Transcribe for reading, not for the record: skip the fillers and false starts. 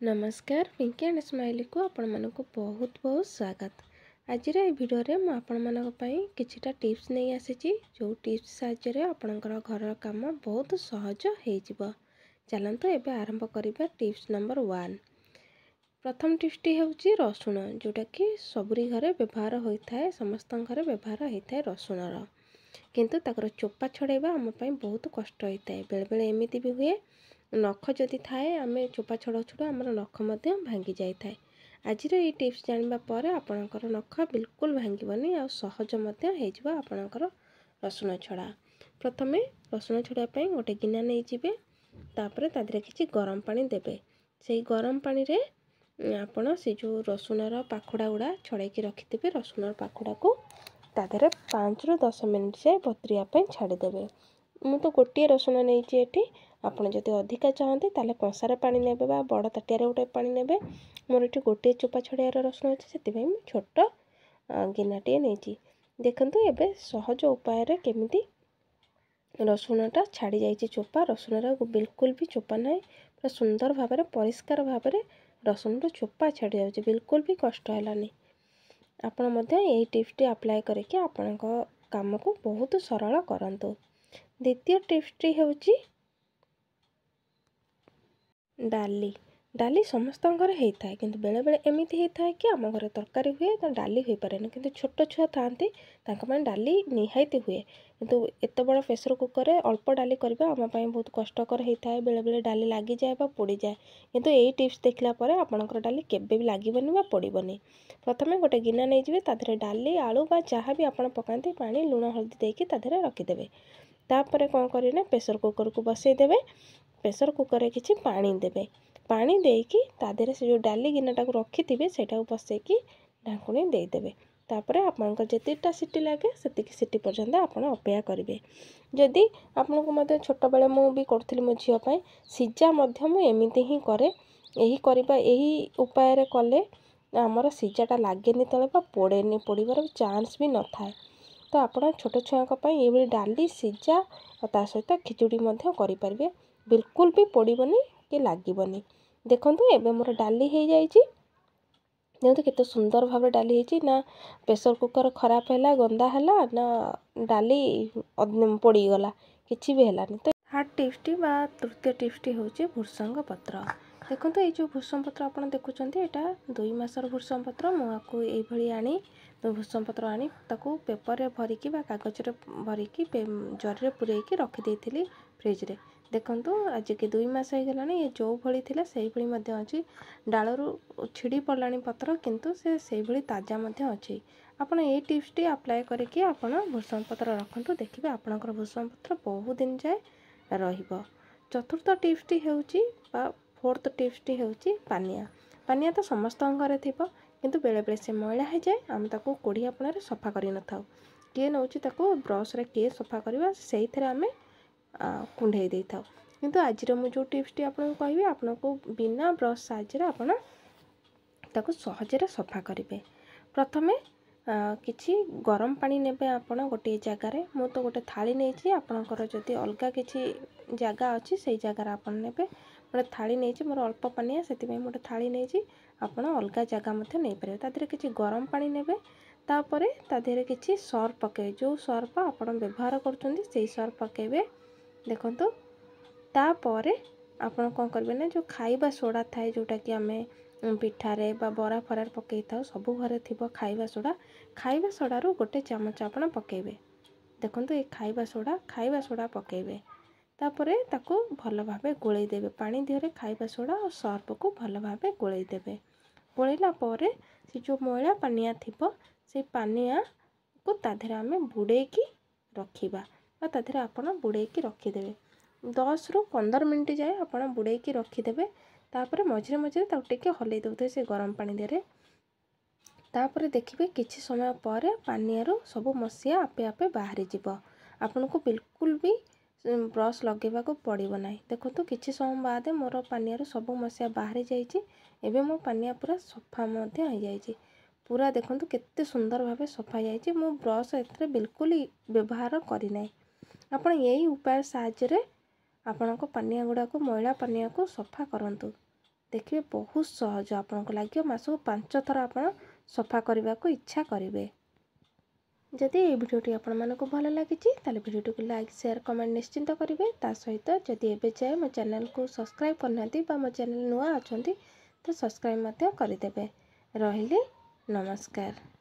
ନମସ୍କାର, ପିଙ୍କି ଆଣ୍ଡ ସ୍ମାଇଲିକୁ ଆପଣମାନଙ୍କୁ ବହୁତ ବହୁତ ସ୍ୱାଗତ। ଆଜିର ଏହି ଭିଡ଼ିଓରେ ମୁଁ ଆପଣମାନଙ୍କ ପାଇଁ କିଛିଟା ଟିପ୍ସ ନେଇ ଆସିଛି, ଯେଉଁ ଟିପ୍ସ ସାହାଯ୍ୟରେ ଆପଣଙ୍କର ଘରର କାମ ବହୁତ ସହଜ ହେଇଯିବ। ଚାଲନ୍ତୁ ଏବେ ଆରମ୍ଭ କରିବା ଟିପ୍ସ ନମ୍ବର 1। ପ୍ରଥମ ଟିପ୍ସଟି ହେଉଛି ରସୁଣ, ଯେଉଁଟାକି ସବୁରି ଘରେ ବ୍ୟବହାର ହୋଇଥାଏ, ସମସ୍ତଙ୍କ ଘରେ ବ୍ୟବହାର ହୋଇଥାଏ ରସୁଣର। କିନ୍ତୁ ତାଙ୍କର ଚୋପା ଛଡ଼ାଇବା ଆମ ପାଇଁ ବହୁତ କଷ୍ଟ ହୋଇଥାଏ। ବେଳେବେଳେ ଏମିତି ବି ହୁଏ, ନଖ ଯଦି ଥାଏ, ଆମେ ଚୋପା ଛଡ଼ାଉ ଛଡ଼ାଉ ଆମର ନଖ ମଧ୍ୟ ଭାଙ୍ଗି ଯାଇଥାଏ। ଆଜିର ଏଇ ଟିପ୍ସ ଜାଣିବା ପରେ ଆପଣଙ୍କର ନଖ ବିଲକୁଲ ଭାଙ୍ଗିବନି ଆଉ ସହଜ ମଧ୍ୟ ହେଇଯିବ ଆପଣଙ୍କର ରସୁଣ ଛଡ଼ା। ପ୍ରଥମେ ରସୁଣ ଛଡ଼ାଇବା ପାଇଁ ଗୋଟେ ଗିନା ନେଇଯିବେ, ତାପରେ ତା ଦେହରେ କିଛି ଗରମ ପାଣି ଦେବେ। ସେଇ ଗରମ ପାଣିରେ ଆପଣ ସେ ଯେଉଁ ରସୁଣର ପାଖୁଡ଼ା ଗୁଡ଼ା ଛଡ଼େଇକି ରଖିଥିବେ, ରସୁଣର ପାଖୁଡ଼ାକୁ ତା ଦେହରେ 5ରୁ 10 ମିନିଟ୍ ଯାଏ ବତୁରିବା ପାଇଁ ଛାଡ଼ିଦେବେ। ମୁଁ ତ ଗୋଟିଏ ରସୁଣ ନେଇଛି ଏଠି। ଆପଣ ଯଦି ଅଧିକା ଚାହାନ୍ତି, ତାହେଲେ କଂସାରେ ପାଣି ନେବେ ବା ବଡ଼ ତାଟିଆରେ ଗୋଟେ ପାଣି ନେବେ। ମୋର ଏଠି ଗୋଟିଏ ଚୋପା ଛଡ଼େଇବାର ରସୁଣ ଅଛି, ସେଥିପାଇଁ ମୁଁ ଛୋଟ ଗିନାଟିଏ ନେଇଛି। ଦେଖନ୍ତୁ ଏବେ ସହଜ ଉପାୟରେ କେମିତି ରସୁଣଟା ଛାଡ଼ି ଯାଇଛି ଚୋପା। ରସୁଣର ବିଲକୁଲ ବି ଚୋପା ନାହିଁ, ପୁରା ସୁନ୍ଦର ଭାବରେ ପରିଷ୍କାର ଭାବରେ ରସୁଣର ଚୋପା ଛାଡ଼ି ଯାଉଛି, ବିଲକୁଲ ବି କଷ୍ଟ ହେଲାନି। ଆପଣ ମଧ୍ୟ ଏଇ ଟିପ୍ସଟି ଆପ୍ଲାଏ କରିକି ଆପଣଙ୍କ କାମକୁ ବହୁତ ସରଳ କରନ୍ତୁ। ଦ୍ୱିତୀୟ ଟିପ୍ସଟି ହେଉଛି ଡାଲି। ଡାଲି ସମସ୍ତଙ୍କ ଘରେ ହେଇଥାଏ, କିନ୍ତୁ ବେଳେବେଳେ ଏମିତି ହେଇଥାଏ କି ଆମ ଘରେ ତରକାରୀ ହୁଏ ତ ଡାଲି ହୋଇପାରେନି। କିନ୍ତୁ ଛୋଟ ଛୁଆ ଥାଆନ୍ତି, ତାଙ୍କ ପାଇଁ ଡାଲି ନିହାତି ହୁଏ। କିନ୍ତୁ ଏତେ ବଡ଼ ପ୍ରେସର୍ କୁକର୍ରେ ଅଳ୍ପ ଡାଲି କରିବା ଆମ ପାଇଁ ବହୁତ କଷ୍ଟକର ହେଇଥାଏ। ବେଳେବେଳେ ଡାଲି ଲାଗିଯାଏ ବା ପୋଡ଼ିଯାଏ। କିନ୍ତୁ ଏଇ ଟିପ୍ସ ଦେଖିଲା ପରେ ଆପଣଙ୍କର ଡାଲି କେବେ ବି ଲାଗିବନି ବା ପୋଡ଼ିବନି। ପ୍ରଥମେ ଗୋଟେ ଗିନା ନେଇଯିବେ, ତା ଦେହରେ ଡାଲି, ଆଳୁ ବା ଯାହା ବି ଆପଣ ପକାନ୍ତି, ପାଣି, ଲୁଣ, ହଳଦୀ ଦେଇକି ତା ଦେହରେ ରଖିଦେବେ। ତାପରେ କ'ଣ କରିବେ ନା ପ୍ରେସର୍ କୁକର୍କୁ ବସେଇଦେବେ। ପ୍ରେସର୍ କୁକର୍ରେ କିଛି ପାଣି ଦେବେ। ପାଣି ଦେଇକି ତା ଦେହରେ ସେ ଯେଉଁ ଡାଲି ଗିନାଟାକୁ ରଖିଥିବେ, ସେଇଟାକୁ ବସେଇକି ଢାଙ୍କୁଣୀ ଦେଇଦେବେ। ତାପରେ ଆପଣଙ୍କର ଯେତିକିଟା ସିଟି ଲାଗେ, ସେତିକି ସିଟି ପର୍ଯ୍ୟନ୍ତ ଆପଣ ଅପେକ୍ଷା କରିବେ। ଯଦି ଆପଣଙ୍କୁ ମଧ୍ୟ ଛୋଟବେଳେ ମୁଁ ବି କରୁଥିଲି ମୋ ଝିଅ ପାଇଁ, ସିଝା ମଧ୍ୟ ମୁଁ ଏମିତି ହିଁ କରେ। ଏହି କରିବା ଏହି ଉପାୟରେ କଲେ ଆମର ସିଝାଟା ଲାଗେନି ତଳେ ବା ପୋଡ଼େନି, ପୋଡ଼ିବାର ଚାନ୍ସ ବି ନଥାଏ। ତ ଆପଣ ଛୋଟ ଛୁଆଙ୍କ ପାଇଁ ଏଇଭଳି ଡାଲି, ସିଝା ଆଉ ତା ସହିତ ଖିଚୁଡ଼ି ମଧ୍ୟ କରିପାରିବେ, ବିଲକୁଲ ବି ପୋଡ଼ିବନି କି ଲାଗିବନି। ଦେଖନ୍ତୁ ଏବେ ମୋର ଡାଲି ହେଇଯାଇଛି। ଦେଖନ୍ତୁ କେତେ ସୁନ୍ଦର ଭାବରେ ଡାଲି ହେଇଛି। ନା ପ୍ରେସର୍ କୁକର୍ ଖରାପ ହେଲା, ଗନ୍ଦା ହେଲା, ନା ଡାଲି ପୋଡ଼ିଗଲା, କିଛି ବି ହେଲାନି। ତ ଥାର୍ଡ଼ ଟିପ୍ସଟି ବା ତୃତୀୟ ଟିପ୍ସଟି ହେଉଛି ଭୃସଙ୍ଗ ପତ୍ର। ଦେଖନ୍ତୁ, ଏଇ ଯେଉଁ ଭୃସଙ୍ଗ ପତ୍ର ଆପଣ ଦେଖୁଛନ୍ତି, ଏଇଟା 2 ମାସର ଭୃସଙ୍ଗ ପତ୍ର। ମୁଁ ଆକୁ ଏଇଭଳି ଆଣି, ଭୃସଙ୍ଗ ପତ୍ର ଆଣି ତାକୁ ପେପରରେ ଭରିକି ବା କାଗଜରେ ଭରିକି ଜରିରେ ପୂରେଇକି ରଖିଦେଇଥିଲି ଫ୍ରିଜରେ। ଦେଖନ୍ତୁ, ଆଜିକି 2 ମାସ ହେଇଗଲାଣି, ଏ ଯେଉଁ ଭଳି ଥିଲା ସେଇଭଳି ମଧ୍ୟ ଅଛି। ଡାଳରୁ ଛିଡ଼ି ପଡ଼ିଲାଣି ପତ୍ର, କିନ୍ତୁ ସେ ସେଇଭଳି ତାଜା ମଧ୍ୟ ଅଛି। ଆପଣ ଏଇ ଟିପ୍ସଟି ଆପ୍ଲାଏ କରିକି ଆପଣ ଭୃସଙ୍ଗ ପତ୍ର ରଖନ୍ତୁ, ଦେଖିବେ ଆପଣଙ୍କର ଭୃସଙ୍ଗ ପତ୍ର ବହୁତ ଦିନ ଯାଏ ରହିବ। ଚତୁର୍ଥ ଟିପ୍ସଟି ହେଉଛି ବା ଫୋର୍ଥ ଟିପ୍ସଟି ହେଉଛି ପାନିଆ। ପାନିଆ ତ ସମସ୍ତଙ୍କ ଘରେ ଥିବ, କିନ୍ତୁ ବେଳେବେଳେ ସେ ମଇଳା ହେଇଯାଏ, ଆମେ ତାକୁ କୋଡ଼ିଆପଣାରେ ସଫା କରିନଥାଉ। କିଏ ନେଉଛି ତାକୁ ବ୍ରସ୍ରେ କିଏ ସଫା କରିବା, ସେଇଥିରେ ଆମେ କୁଣ୍ଢେଇ ଦେଇଥାଉ। କିନ୍ତୁ ଆଜିର ମୁଁ ଯେଉଁ ଟିପ୍ସଟି ଆପଣଙ୍କୁ କହିବି, ଆପଣଙ୍କୁ ବିନା ବ୍ରସ୍ ସାହାଯ୍ୟରେ ଆପଣ ତାକୁ ସହଜରେ ସଫା କରିବେ। ପ୍ରଥମେ କିଛି ଗରମ ପାଣି ନେବେ ଆପଣ ଗୋଟିଏ ଜାଗାରେ। ମୁଁ ତ ଗୋଟେ ଥାଳି ନେଇଛି, ଆପଣଙ୍କର ଯଦି ଅଲଗା କିଛି ଜାଗା ଅଛି, ସେଇ ଜାଗାରେ ଆପଣ ନେବେ। ଗୋଟେ ଥାଳି ନେଇଛି, ମୋର ଅଳ୍ପ ପାନିଆ, ସେଥିପାଇଁ ମୁଁ ଗୋଟେ ଥାଳି ନେଇଛି। ଆପଣ ଅଲଗା ଜାଗା ମଧ୍ୟ ନେଇପାରିବେ। ତା ଦେହରେ କିଛି ଗରମ ପାଣି ନେବେ, ତାପରେ ତା ଦେହରେ କିଛି ସର୍ଫ ପକାଇବେ। ଯେଉଁ ସର୍ଫ ଆପଣ ବ୍ୟବହାର କରୁଛନ୍ତି, ସେଇ ସର୍ଫ ପକାଇବେ। ଦେଖନ୍ତୁ, ତାପରେ ଆପଣ କ'ଣ କରିବେ ନା ଯେଉଁ ଖାଇବା ସୋଡ଼ା ଥାଏ, ଯେଉଁଟାକି ଆମେ ପିଠାରେ ବା ବରା ଫରାରେ ପକାଇଥାଉ, ସବୁ ଘରେ ଥିବ ଖାଇବା ସୋଡ଼ା। ଖାଇବା ସୋଡ଼ାରୁ ଗୋଟେ ଚାମଚ ଆପଣ ପକାଇବେ। ଦେଖନ୍ତୁ, ଏ ଖାଇବା ସୋଡ଼ା, ଖାଇବା ସୋଡ଼ା ପକାଇବେ। ତାପରେ ତାକୁ ଭଲ ଭାବେ ଗୋଳେଇ ଦେବେ। ପାଣି ଦେହରେ ଖାଇବା ସୋଡ଼ା ଆଉ ସର୍ଫକୁ ଭଲ ଭାବେ ଗୋଳେଇ ଦେବେ। ଗୋଳେଇଲା ପରେ ସେ ଯେଉଁ ମଇଳା ପାନିଆ ଥିବ, ସେଇ ପାନିଆକୁ ତା ଦେହରେ ଆମେ ବୁଡ଼େଇକି ରଖିବା ବା ତା ଦେହରେ ଆପଣ ବୁଡ଼େଇକି ରଖିଦେବେ। 10ରୁ 15 ମିନିଟ୍ ଯାଏ ଆପଣ ବୁଡ଼େଇକି ରଖିଦେବେ। ତାପରେ ମଝିରେ ମଝିରେ ତାକୁ ଟିକେ ହଲେଇ ଦେଉଥିବେ ସେ ଗରମ ପାଣି ଦେହରେ। ତାପରେ ଦେଖିବେ କିଛି ସମୟ ପରେ ପାନିଆରୁ ସବୁ ମସିଆ ଆପେ ଆପେ ବାହାରିଯିବ। ଆପଣଙ୍କୁ ବିଲକୁଲ ବି ବ୍ରସ୍ ଲଗାଇବାକୁ ପଡ଼ିବ ନାହିଁ। ଦେଖନ୍ତୁ, କିଛି ସମୟ ବାଦେ ମୋର ପାନିଆରୁ ସବୁ ମସିଆ ବାହାରି ଯାଇଛି। ଏବେ ମୋ ପାନିଆ ପୁରା ସଫା ମଧ୍ୟ ହେଇଯାଇଛି। ପୁରା ଦେଖନ୍ତୁ କେତେ ସୁନ୍ଦର ଭାବେ ସଫା ହେଇଯାଇଛି। ମୁଁ ବ୍ରସ୍ ଏଥିରେ ବିଲକୁଲ ବ୍ୟବହାର କରିନାହିଁ। ଆପଣ ଏଇ ଉପାୟ ସାହାଯ୍ୟରେ ଆପଣଙ୍କ ପାନିଆ ଗୁଡ଼ାକୁ, ମଇଳା ପାନିଆକୁ ସଫା କରନ୍ତୁ। ଦେଖିବେ ବହୁତ ସହଜ ଆପଣଙ୍କୁ ଲାଗିବ। ମାସକୁ 5 ଥର ଆପଣ ସଫା କରିବାକୁ ଇଚ୍ଛା କରିବେ। ଯଦି ଏଇ ଭିଡ଼ିଓଟି ଆପଣମାନଙ୍କୁ ଭଲ ଲାଗିଛି, ତାହେଲେ ଭିଡ଼ିଓଟିକୁ ଲାଇକ୍, ସେୟାର, କମେଣ୍ଟ ନିଶ୍ଚିନ୍ତ କରିବେ। ତା ସହିତ ଯଦି ଏବେ ଯାଏ ମୋ ଚ୍ୟାନେଲକୁ ସବସ୍କ୍ରାଇବ୍ କରିନାହାନ୍ତି ବା ମୋ ଚ୍ୟାନେଲ ନୂଆ ଅଛନ୍ତି, ତ ସବସ୍କ୍ରାଇବ୍ ମଧ୍ୟ କରିଦେବେ। ରହିଲି, ନମସ୍କାର।